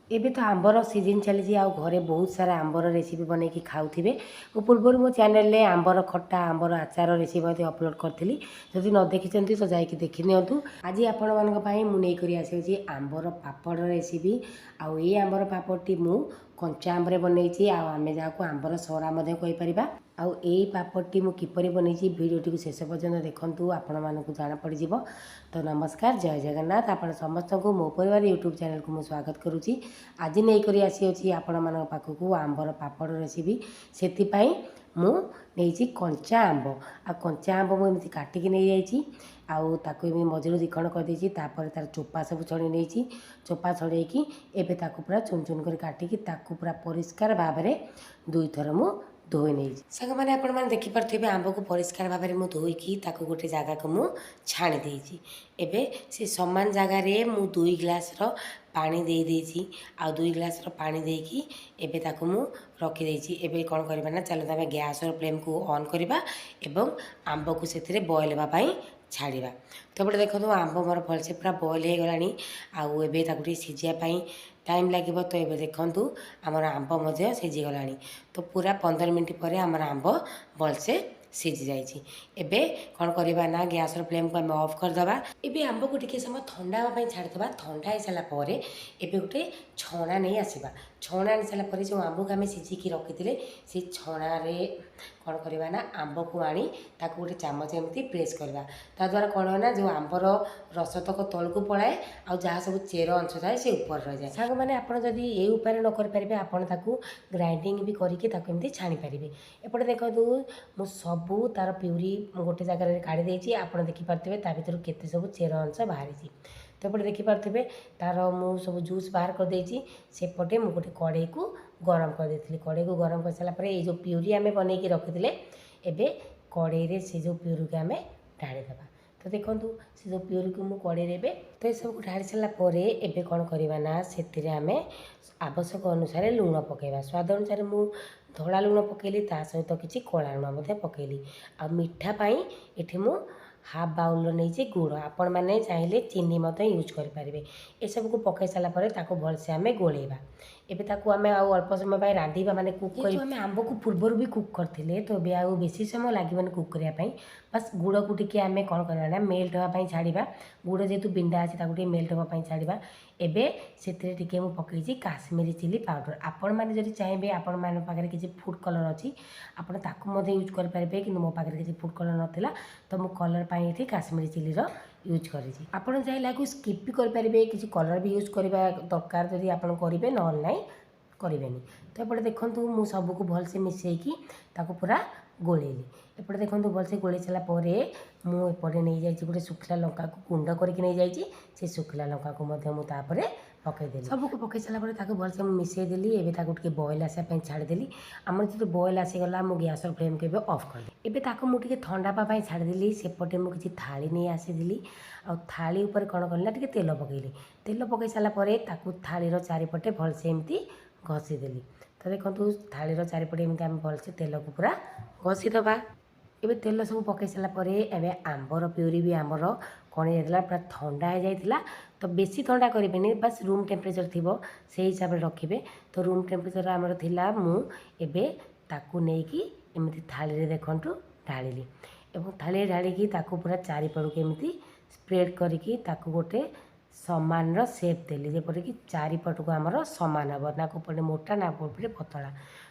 ଏବେ ତ ଆମ୍ବର ସିଜନ୍ ଚାଲିଛି ଆଉ ଘରେ ବହୁତ ସାରା ଆମ୍ବର ରେସିପି ବନେଇକି ଖାଉଥିବେ। ମୁଁ ପୂର୍ବରୁ ମୋ ଚ୍ୟାନେଲରେ ଆମ୍ବର ଖଟା, ଆମ୍ବର ଆଚାର ରେସିପି ମଧ୍ୟ ଅପଲୋଡ଼ କରିଥିଲି। ଯଦି ନ ଦେଖିଛନ୍ତି ତ ଯାଇକି ଦେଖିନିଅନ୍ତୁ। ଆଜି ଆପଣମାନଙ୍କ ପାଇଁ ମୁଁ ନେଇକରି ଆସିଛି ଆମ୍ବର ପାପଡ଼ ରେସିପି। ଆଉ ଏଇ ଆମ୍ବର ପାପଡ଼ଟି ମୁଁ କଞ୍ଚା ଆମ୍ବରେ ବନେଇଛି, ଆଉ ଆମେ ଯାହାକୁ ଆମ୍ବର ସରା ମଧ୍ୟ କହିପାରିବା। ଆଉ ଏଇ ପାପଡ଼ଟି ମୁଁ କିପରି ବନେଇଛି, ଭିଡ଼ିଓଟିକୁ ଶେଷ ପର୍ଯ୍ୟନ୍ତ ଦେଖନ୍ତୁ, ଆପଣମାନଙ୍କୁ ଜଣାପଡ଼ିଯିବ। ତ ନମସ୍କାର, ଜୟ ଜଗନ୍ନାଥ। ଆପଣ ସମସ୍ତଙ୍କୁ ମୋ ପରିବାର ୟୁଟ୍ୟୁବ୍ ଚ୍ୟାନେଲକୁ ମୁଁ ସ୍ୱାଗତ କରୁଛି। ଆଜି ନେଇକରି ଆସିଅଛି ଆପଣମାନଙ୍କ ପାଖକୁ ଆମ୍ବର ପାପଡ଼ ରେସିପି। ସେଥିପାଇଁ ମୁଁ ନେଇଛି କଞ୍ଚା ଆମ୍ବ। ଆଉ କଞ୍ଚା ଆମ୍ବ ମୁଁ ଏମିତି କାଟିକି ନେଇଯାଇଛି, ଆଉ ତାକୁ ଏମିତି ମଝିରୁ ଦ୍ୱିଖଣ୍ଡ କରିଦେଇଛି। ତାପରେ ତାର ଚୋପା ସବୁ ଛଡ଼େଇ ନେଇଛି। ଚୋପା ଛଡ଼େଇକି ଏବେ ତାକୁ ପୁରା ଚୁନ ଚୁନ କରି କାଟିକି ତାକୁ ପୁରା ପରିଷ୍କାର ଭାବରେ ଦୁଇଥର ମୁଁ ଧୋଇ ନେଇଛି। ସାଙ୍ଗମାନେ, ଆପଣମାନେ ଦେଖିପାରୁଥିବେ, ଆମ୍ବକୁ ପରିଷ୍କାର ଭାବରେ ମୁଁ ଧୋଇକି ତାକୁ ଗୋଟେ ଜାଗାକୁ ମୁଁ ଛାଣି ଦେଇଛି। ଏବେ ସେ ସମାନ ଜାଗାରେ ମୁଁ 2 ଗ୍ଲାସ୍ର ପାଣି ଦେଇ ଦେଇଛି। ଆଉ 2 ଗ୍ଲାସ୍ର ପାଣି ଦେଇକି ଏବେ ତାକୁ ମୁଁ ରଖିଦେଇଛି। ଏବେ କ'ଣ କରିବା ନା, ଚାଲନ୍ତୁ ଆମେ ଗ୍ୟାସ୍ର ଫ୍ଲେମ୍କୁ ଅନ୍ କରିବା ଏବଂ ଆମ୍ବକୁ ସେଥିରେ ବଏଲ୍ ହେବା ପାଇଁ ଛାଡ଼ିବା। ତ ଏପଟେ ଦେଖନ୍ତୁ, ଆମ୍ବ ମୋର ଭଲସେ ପୁରା ବଏଲ୍ ହେଇଗଲାଣି, ଆଉ ଏବେ ତାକୁ ଟିକେ ସିଝିବା ପାଇଁ ଟାଇମ୍ ଲାଗିବ। ତ ଏବେ ଦେଖନ୍ତୁ, ଆମର ଆମ୍ବ ମଧ୍ୟ ସିଝିଗଲାଣି। ତ ପୁରା 15 ମିନିଟ୍ ପରେ ଆମର ଆମ୍ବ ଭଲସେ ସିଝି ଯାଇଛି। ଏବେ କ'ଣ କରିବା ନା, ଗ୍ୟାସ୍ର ଫ୍ଲେମ୍କୁ ଆମେ ଅଫ୍ କରିଦେବା। ଏବେ ଆମ୍ବକୁ ଟିକେ ସମୟ ଥଣ୍ଡା ହେବା ପାଇଁ ଛାଡ଼ିଦେବା। ଥଣ୍ଡା ହେଇସାରିଲା ପରେ ଏବେ ଗୋଟେ ଛଣା ନେଇ ଆସିବା। ଛଣା ଆଣି ସାରିଲା ପରେ ଯେଉଁ ଆମ୍ବକୁ ଆମେ ସିଝିକି ରଖିଥିଲେ, ସେଇ ଛଣାରେ କ'ଣ କରିବା ନା, ଆମ୍ବକୁ ଆଣି ତାକୁ ଗୋଟେ ଚାମଚ ଏମିତି ପ୍ରେସ୍ କରିବା। ତାଦ୍ୱାରା କ'ଣ ହୁଏ ନା, ଯେଉଁ ଆମ୍ବର ରସତକ ତଳକୁ ପଳାଏ ଆଉ ଯାହା ସବୁ ଚେର ଅଂଶ ଥାଏ ସେ ଉପରେ ରହିଯାଏ। ସାଙ୍ଗମାନେ, ଆପଣ ଯଦି ଏଇ ଉପାୟରେ ନ କରିପାରିବେ, ଆପଣ ତାକୁ ଗ୍ରାଇଣ୍ଡିଙ୍ଗ ବି କରିକି ତାକୁ ଏମିତି ଛାଣିପାରିବେ। ଏପଟେ ଦେଖନ୍ତୁ, ମୁଁ ସବୁ ତାର ପ୍ୟୁରି ମୁଁ ଗୋଟେ ଜାଗାରେ କାଢ଼ି ଦେଇଛି। ଆପଣ ଦେଖିପାରୁଥିବେ, ତା ଭିତରୁ କେତେ ସବୁ ଚେର ଅଂଶ ବାହାରିଛି। ତ ଏପଟେ ଦେଖିପାରୁଥିବେ, ତାର ମୁଁ ସବୁ ଜୁସ୍ ବାହାର କରିଦେଇଛି। ସେପଟେ ମୁଁ ଗୋଟେ କଡ଼େଇକୁ ଗରମ କରିଦେଇଥିଲି। କଡ଼େଇକୁ ଗରମ କରିସାରିଲା ପରେ ଏଇ ଯେଉଁ ପ୍ୟୁରି ଆମେ ବନେଇକି ରଖିଥିଲେ, ଏବେ କଡ଼େଇରେ ସେ ଯେଉଁ ପ୍ୟୁରିକୁ ଆମେ ଢାଳିଦେବା। ତ ଦେଖନ୍ତୁ, ସେ ଯେଉଁ ପ୍ୟୁରିକୁ ମୁଁ କଡ଼େଇରେ ଏବେ ତ ଏସବୁକୁ ଢାଳି ସାରିଲା ପରେ ଏବେ କ'ଣ କରିବା ନା, ସେଥିରେ ଆମେ ଆବଶ୍ୟକ ଅନୁସାରେ ଲୁଣ ପକାଇବା। ସ୍ୱାଦ ଅନୁସାରେ ମୁଁ ଧଳା ଲୁଣ ପକାଇଲି, ତା ସହିତ କିଛି କଳା ଲୁଣ ମଧ୍ୟ ପକାଇଲି। ଆଉ ମିଠା ପାଇଁ ଏଠି ମୁଁ ହାଫ୍ ବାଉଲ୍ର ନେଇଛି ଗୁଡ଼। ଆପଣମାନେ ଚାହିଁଲେ ଚିନି ମଧ୍ୟ ୟୁଜ୍ କରିପାରିବେ। ଏସବୁକୁ ପକାଇ ସାରିଲା ପରେ ତାକୁ ଭଲସେ ଆମେ ଗୋଳେଇବା। ଏବେ ତାକୁ ଆମେ ଆଉ ଅଳ୍ପ ସମୟ ପାଇଁ ରାନ୍ଧିବା, ମାନେ କୁକ୍ କରି। ଆମେ ଆମ୍ବକୁ ପୂର୍ବରୁ ବି କୁକ୍ କରିଥିଲେ, ତ ଏବେ ଆଉ ବେଶୀ ସମୟ ଲାଗିବନି କୁକ୍ କରିବା ପାଇଁ। ବାସ୍, ଗୁଡ଼କୁ ଟିକେ ଆମେ କ'ଣ କରିବା ନା, ମେଲ୍ଟ ହେବା ପାଇଁ ଛାଡ଼ିବା। ଗୁଡ଼ ଯେହେତୁ ବିଣ୍ଡା ଅଛି, ତାକୁ ଟିକେ ମେଲ୍ଟ ହେବା ପାଇଁ ଛାଡ଼ିବା। ଏବେ ସେଥିରେ ଟିକେ ମୁଁ ପକାଇଛି କାଶ୍ମୀରୀ ଚିଲି ପାଉଡ଼ର। ଆପଣମାନେ ଯଦି ଚାହିଁବେ, ଆପଣମାନଙ୍କ ପାଖରେ କିଛି ଫୁଡ଼୍ କଲର୍ ଅଛି, ଆପଣ ତାକୁ ମଧ୍ୟ ୟୁଜ୍ କରିପାରିବେ। କିନ୍ତୁ ମୋ ପାଖରେ କିଛି ଫୁଡ଼୍ କଲର୍ ନଥିଲା, ତ ମୁଁ କଲର୍ ପାଇଁ ଏଠି କାଶ୍ମୀରୀ ଚିଲିର ୟୁଜ୍ କରିଛି। ଆପଣ ଚାହିଁଲେ ଏହାକୁ ସ୍କିପ୍ ବି କରିପାରିବେ। କିଛି କଲର୍ ବି ୟୁଜ୍ କରିବା ଦରକାର ଯଦି ଆପଣ କରିବେ, ନହେଲେ ନାହିଁ, କରିବେନି। ତ ଏପଟେ ଦେଖନ୍ତୁ, ମୁଁ ସବୁକୁ ଭଲସେ ମିଶାଇକି ତାକୁ ପୁରା ଗୋଳେଇଲି। ଏପଟେ ଦେଖନ୍ତୁ, ଭଲସେ ଗୋଳେଇ ସାରିଲା ପରେ ମୁଁ ଏପଟେ ନେଇଯାଇଛି ଗୋଟେ ଶୁଖିଲା ଲଙ୍କାକୁ ଗୁଣ୍ଡ କରିକି ନେଇଯାଇଛି। ସେ ଶୁଖିଲା ଲଙ୍କାକୁ ମଧ୍ୟ ମୁଁ ତାପରେ ପକାଇଦେଲି। ସବୁକୁ ପକାଇ ସାରିଲା ପରେ ତାକୁ ଭଲସେ ମୁଁ ମିଶାଇ ଦେଲି। ଏବେ ତାକୁ ଟିକେ ବଏଲ୍ ଆସିବା ପାଇଁ ଛାଡ଼ିଦେଲି। ଆମର ଯେହେତୁ ବଏଲ୍ ଆସିଗଲା, ମୁଁ ଗ୍ୟାସ୍ର ଫ୍ଲେମ୍କୁ ଏବେ ଅଫ୍ କଲି। ଏବେ ତାକୁ ମୁଁ ଟିକେ ଥଣ୍ଡା ହେବା ପାଇଁ ଛାଡ଼ିଦେଲି। ସେପଟେ ମୁଁ କିଛି ଥାଳି ନେଇ ଆସିଥିଲି, ଆଉ ଥାଳି ଉପରେ କ'ଣ କଲି ନା, ଟିକେ ତେଲ ପକାଇଲି। ତେଲ ପକାଇ ସାରିଲା ପରେ ତାକୁ ଥାଳିର ଚାରିପଟେ ଭଲସେ ଏମିତି ଘଷିଦେଲି। ତ ଦେଖନ୍ତୁ, ଥାଳିର ଚାରିପଟେ ଏମିତି ଆମେ ଭଲସେ ତେଲକୁ ପୁରା ଘଷିଦେବା। ଏବେ ତେଲ ସବୁ ପକାଇ ସାରିଲା ପରେ ଏବେ ଆମ୍ବର ପ୍ୟୁରି ବି ଆମର କ'ଣ ହେଇଯାଇଥିଲା? ପୁରା ଥଣ୍ଡା ହେଇଯାଇଥିଲା। ତ ବେଶୀ ଥଣ୍ଡା କରିବେନି, ବାସ୍ ରୁମ୍ ଟେମ୍ପରେଚର୍ ଥିବ, ସେଇ ହିସାବରେ ରଖିବେ। ତ ରୁମ୍ ଟେମ୍ପରେଚର୍ ଆମର ଥିଲା। ମୁଁ ଏବେ ତାକୁ ନେଇକି ଏମିତି ଥାଳିରେ ଦେଖନ୍ତୁ ଢାଳିଲି ଏବଂ ଥାଳିରେ ଢାଳିକି ତାକୁ ପୁରା ଚାରିପଟକୁ ଏମିତି ସ୍ପ୍ରେଡ଼୍ କରିକି ତାକୁ ଗୋଟେ ସମାନର ସେପ୍ ଦେଲି, ଯେପରିକି ଚାରିପଟକୁ ଆମର ସମାନ ହେବ, ନା କେଉଁପଟେ ମୋଟା ନା କେଉଁପଟେ ପତଳା।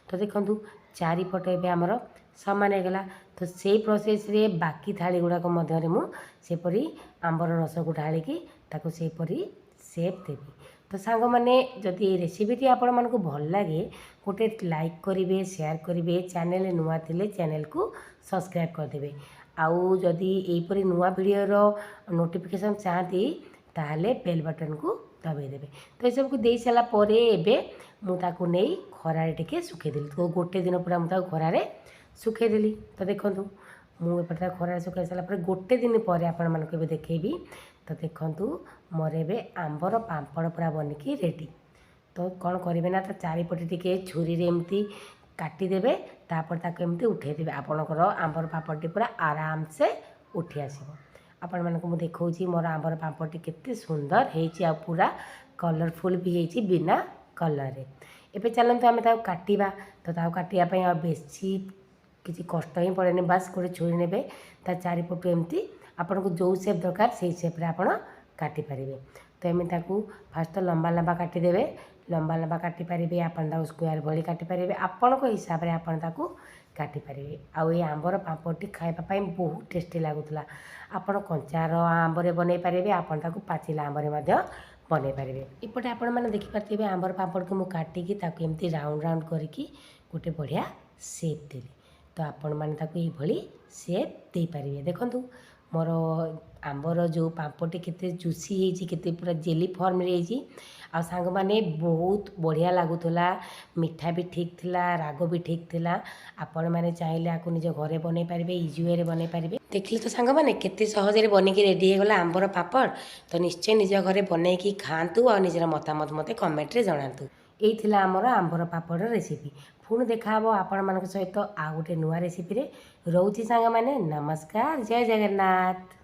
ତ ଦେଖନ୍ତୁ, ଚାରିପଟ ଏବେ ଆମର ସମାନ ହେଇଗଲା। ତ ସେଇ ପ୍ରୋସେସ୍ରେ ବାକି ଥାଳି ଗୁଡ଼ାକ ମଧ୍ୟରେ ମୁଁ ସେପରି ଆମ୍ବର ରସକୁ ଢାଳିକି ତାକୁ ସେହିପରି ସେପ୍ ଦେବି। ତ ସାଙ୍ଗମାନେ, ଯଦି ଏଇ ରେସିପିଟି ଆପଣମାନଙ୍କୁ ଭଲ ଲାଗେ, ଗୋଟେ ଲାଇକ୍ କରିବେ, ସେୟାର କରିବେ, ଚ୍ୟାନେଲ୍ ନୂଆ ଥିଲେ ଚ୍ୟାନେଲ୍କୁ ସବସ୍କ୍ରାଇବ୍ କରିଦେବେ। ଆଉ ଯଦି ଏହିପରି ନୂଆ ଭିଡ଼ିଓର ନୋଟିଫିକେସନ୍ ଚାହାନ୍ତି, ତାହେଲେ ବେଲ୍ ବଟନ୍କୁ ଦବାଇ ଦେବେ। ତ ଏସବୁକୁ ଦେଇ ସାରିଲା ପରେ ଏବେ ମୁଁ ତାକୁ ନେଇ ଖରାରେ ଟିକେ ଶୁଖେଇଦେଲି। ତ ଗୋଟେ ଦିନ ପୁରା ମୁଁ ତାକୁ ଖରାରେ ଶୁଖେଇଦେଲି। ତ ଦେଖନ୍ତୁ, ମୁଁ ଏପଟେ ତାକୁ ଖରାରେ ଶୁଖାଇ ସାରିଲା ପରେ ଗୋଟେ ଦିନ ପରେ ଆପଣମାନଙ୍କୁ ଏବେ ଦେଖେଇବି। ତ ଦେଖନ୍ତୁ, ମୋର ଏବେ ଆମ୍ବର ପାମ୍ପଡ଼ ପୁରା ବନିକି ରେଡ଼ି। ତ କ'ଣ କରିବେ ନା, ତା ଚାରିପଟେ ଟିକେ ଛୁରୀରେ ଏମିତି କାଟିଦେବେ, ତାପରେ ତାକୁ ଏମିତି ଉଠେଇଦେବେ। ଆପଣଙ୍କର ଆମ୍ବର ପାମ୍ପଡ଼ଟି ପୁରା ଆରାମସେ ଉଠି ଆସିବ। ଆପଣମାନଙ୍କୁ ମୁଁ ଦେଖାଉଛି, ମୋର ଆମ୍ବର ପାମ୍ପଡ଼ଟି କେତେ ସୁନ୍ଦର ହେଇଛି ଆଉ ପୁରା କଲରଫୁଲ୍ ବି ହେଇଛି ବିନା କଲର୍ରେ। ଏବେ ଚାଲନ୍ତୁ ଆମେ ତାକୁ କାଟିବା। ତ ତାକୁ କାଟିବା ପାଇଁ ଆଉ ବେଶୀ କିଛି କଷ୍ଟ ହିଁ ପଡ଼େନି। ବାସ୍ ଗୋଟେ ଛୁରୀ ନେବେ, ତା ଚାରିପଟୁ ଏମିତି ଆପଣଙ୍କୁ ଯେଉଁ ସେପ୍ ଦରକାର ସେଇ ସେପ୍ରେ ଆପଣ କାଟିପାରିବେ। ତ ଏମିତି ତାକୁ ଫାଷ୍ଟ ଲମ୍ବା ଲମ୍ବା କାଟିଦେବେ। ଲମ୍ବା ଲମ୍ବା କାଟିପାରିବେ ଆପଣ, ତାକୁ ସ୍କୋୟାର ଭଳି କାଟିପାରିବେ, ଆପଣଙ୍କ ହିସାବରେ ଆପଣ ତାକୁ କାଟିପାରିବେ। ଆଉ ଏଇ ଆମ୍ବର ପାମ୍ପଡ଼ଟି ଖାଇବା ପାଇଁ ବହୁତ ଟେଷ୍ଟି ଲାଗୁଥିଲା। ଆପଣ କଞ୍ଚାର ଆମ୍ବରେ ବନେଇ ପାରିବେ, ଆପଣ ତାକୁ ପାଚିଲା ଆମ୍ବରେ ମଧ୍ୟ ବନେଇ ପାରିବେ। ଏପଟେ ଆପଣମାନେ ଦେଖିପାରୁଥିବେ, ଆମ୍ବର ପାମ୍ପଡ଼କୁ ମୁଁ କାଟିକି ତାକୁ ଏମିତି ରାଉଣ୍ଡ ରାଉଣ୍ଡ କରିକି ଗୋଟେ ବଢ଼ିଆ ସେପ୍ ଦେଲି। ତ ଆପଣମାନେ ତାକୁ ଏଇଭଳି ସେପ୍ ଦେଇପାରିବେ। ଦେଖନ୍ତୁ, ମୋର ଆମ୍ବର ଯେଉଁ ପାମ୍ପଡ଼ଟି କେତେ ଜୁସି ହେଇଛି, କେତେ ପୁରା ଜେଲି ଫର୍ମରେ ହେଇଛି। ଆଉ ସାଙ୍ଗମାନେ, ବହୁତ ବଢ଼ିଆ ଲାଗୁଥିଲା। ମିଠା ବି ଠିକ୍ ଥିଲା, ରାଗ ବି ଠିକ୍ ଥିଲା। ଆପଣମାନେ ଚାହିଁଲେ ଆକୁ ନିଜ ଘରେ ବନେଇ ପାରିବେ, ଇଜି ୱେରେ ବନେଇ ପାରିବେ। ଦେଖିଲେ ତ ସାଙ୍ଗମାନେ, କେତେ ସହଜରେ ବନେଇକି ରେଡ଼ି ହେଇଗଲା ଆମ୍ବର ପାମ୍ପଡ଼। ତ ନିଶ୍ଚୟ ନିଜ ଘରେ ବନେଇକି ଖାଆନ୍ତୁ ଆଉ ନିଜର ମତାମତ ମୋତେ କମେଣ୍ଟରେ ଜଣାନ୍ତୁ। ଏଇ ଥିଲା ଆମର ଆମ୍ବର ପାମ୍ପଡ଼ର ରେସିପି। ପୁଣି ଦେଖାହେବ ଆପଣମାନଙ୍କ ସହିତ ଆଉ ଗୋଟେ ନୂଆ ରେସିପିରେ। ରହୁଛି ସାଙ୍ଗମାନେ, ନମସ୍କାର, ଜୟ ଜଗନ୍ନାଥ।